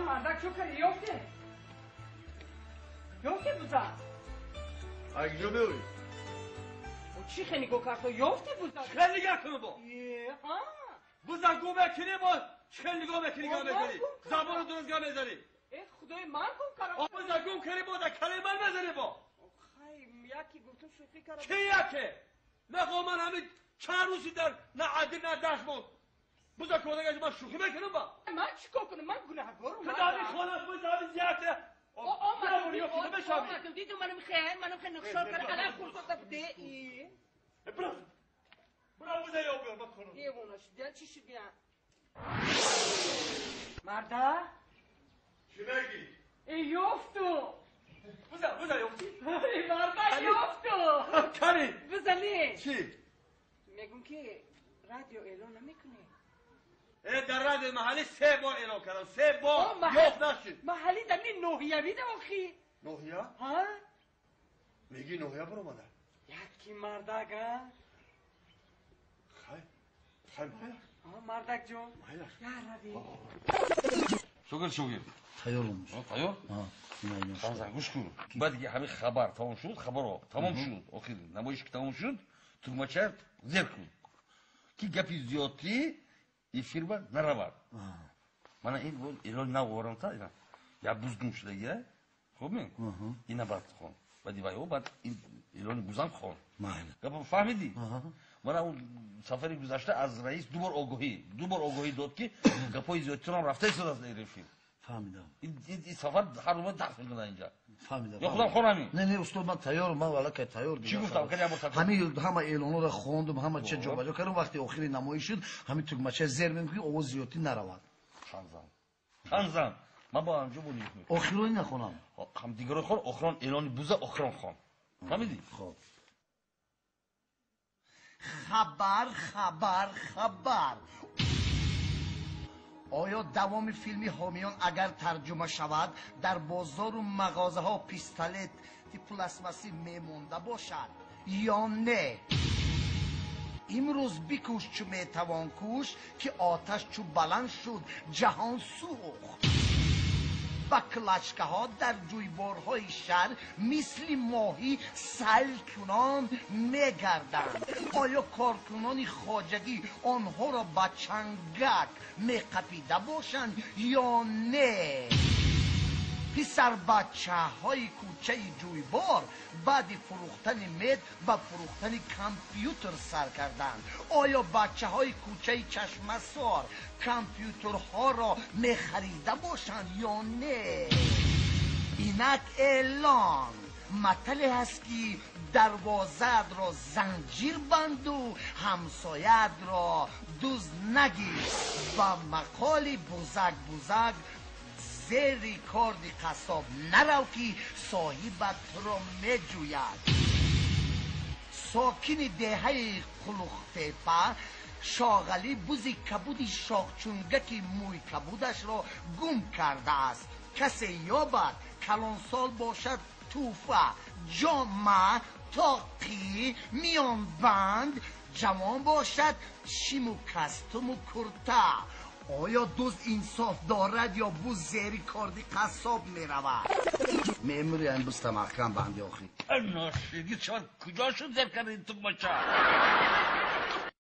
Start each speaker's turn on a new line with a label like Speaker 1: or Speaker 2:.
Speaker 1: Мардак чо карди? Ёфте? Ёфте буза?
Speaker 2: Агҷо меоӣ?
Speaker 1: Чӣ хе нигоҳ кард? Ёфте буза?
Speaker 2: Чӣ хел нигоҳ кунам бо?
Speaker 1: Ҳа?
Speaker 2: Буза гум мекунӣ бо? Чӣ хел нигоҳ мекунӣ, гап мезанӣ? Забону дуруст гап мезанӣ?
Speaker 1: Э, худои ман гум кардам.
Speaker 2: Буза гум кунӣ бо, дар калаи ман мезанӣ бо?
Speaker 1: Хай, яке гуфтум шӯхӣ кардам.
Speaker 2: Чӣ яке? Мехоҳам ман ҳамин чанд рӯзи дар на адил на дашт монд. Буза кодагаш ман шӯхӣ мекунам ба?
Speaker 1: Ман чӣ кор кунам? Ман гунаҳкорам.
Speaker 2: Ту дар ин хона буза ҳамин зиёте.
Speaker 1: Омадам, дидум манам хел, манам хел нақшор кардам, алан хурсота буде.
Speaker 2: Бирав. Бирав буза ёб биёр, ман корам.
Speaker 1: Девона шудия, чӣ шудия? Марда?
Speaker 2: Чӣ мегӣ?
Speaker 1: Э, ёфту.
Speaker 2: Буза, буза ёфтӣ?
Speaker 1: Э, марда ёфту.
Speaker 2: Кани?
Speaker 1: Буза не.
Speaker 2: Чӣ?
Speaker 1: Мегум ки радио эълон намекунӣ.
Speaker 2: Э, дар радиои маҳаллӣ се бор эълон кардам, се бор ёфт нашуд.
Speaker 1: Маҳаллӣ дар ни ноҳиявӣ да охи.
Speaker 2: Ноҳия?
Speaker 1: Ҳа?
Speaker 2: Мегӣ ноҳия баромада?
Speaker 1: Яки мардак, а?
Speaker 2: Хай, хай майлаш.
Speaker 1: Мардак ҷон.
Speaker 2: Майлаш.
Speaker 1: Я рави.
Speaker 3: Шогир, шогир.
Speaker 4: Тайёрам.
Speaker 3: Тайёр?
Speaker 4: Ҳа.
Speaker 3: Гӯш кун. Баъд ки ҳамин хабар тамом шуд, хабарро тамом шуд, охир намоиш ки тамом шуд, тугмача зер кун. Ки гапи зиёдтӣ эфирба наравад. Мана ин элон нав овардам та, я буз гум шудагия. Хуб ми? Ина баъд хон. Баъди вай баъд ин элони бузам хон.
Speaker 4: Майли.
Speaker 3: Гапа фаҳмидӣ? Мана он сафари гузашта аз раис ду бор огоҳӣ, ду бор огоҳӣ дод ки гапҳои зиёдтирам рафта истодааст дар эфир.
Speaker 4: Фаҳмидам.
Speaker 3: Ин сафар ҳар рӯз дарс мекунад инҷа.
Speaker 4: Фаҳмидам.
Speaker 3: Ё худам хонам ин?
Speaker 4: Не, не, устод, ман тайёрам, ман валлакай тайёр.
Speaker 3: Чӣ гуфтам? Кани як бор такрор.
Speaker 4: Ҳамин ҳама эълонҳоро хондум, ҳама чиз ҷобаҷо кардам, вақти охири намоиш шуд, ҳамин тугмача зер мекунӣ, овоз зиёдтӣ наравад.
Speaker 3: Ханзан. Ханзан. Ман бо анҷо бо нигоҳ мекунам.
Speaker 4: Охирони нахонам.
Speaker 3: Ҳам дигаро хон, охирон эълони буза охирон хон. Фаҳмидӣ?
Speaker 4: Хоб. Хабар, хабар, хабар. Оё давоми филми ҳомиён агар тарҷума шавад, дар бозору мағозаҳо пистолети пластмассӣ мемонда бошад ё не? Имрӯз бикӯш чу метавон кӯш, ки оташ чу баланд шуд, ҷаҳон сӯхт. Баклачкаҳо дар ҷӯйборҳои шаҳр мисли моҳӣ сайлкунон мегарданд. Оё коркунони хоҷагӣ онҳоро ба чангак меқапида бошанд ё не? Писарбачаҳои кӯчаи ҷӯйбор баъди фурӯхтани мед ба фурӯхтани компютер сар карданд. Оё бачаҳои кӯчаи Чашмасор компютерҳоро мехарида бошанд ё не? Инак эълон. Матале ҳаст ки дарвозаатро занҷир банду ҳамсояатро дуз нагир. Ба мақоли бузак бузак зери корди қассоб нарав ки соҳибат туро меҷӯяд. Сокини деҳаи Қулуқтепа Шоғалӣ бузи кабуди шохчунгаки мӯй кабудашро гум кардааст. Касе ёбад, калонсол бошад, тӯҳфа, ҷома, тоқӣ, миёнбанд, ҷавон бошад, шиму кастуму курта. Оё дузд инсоф дорад ё буз зери корди қассоб меравад? Мемури ин буз тамаҳкам банди охир.
Speaker 3: Ношиди чор куҷо шуд зер карди тугмача?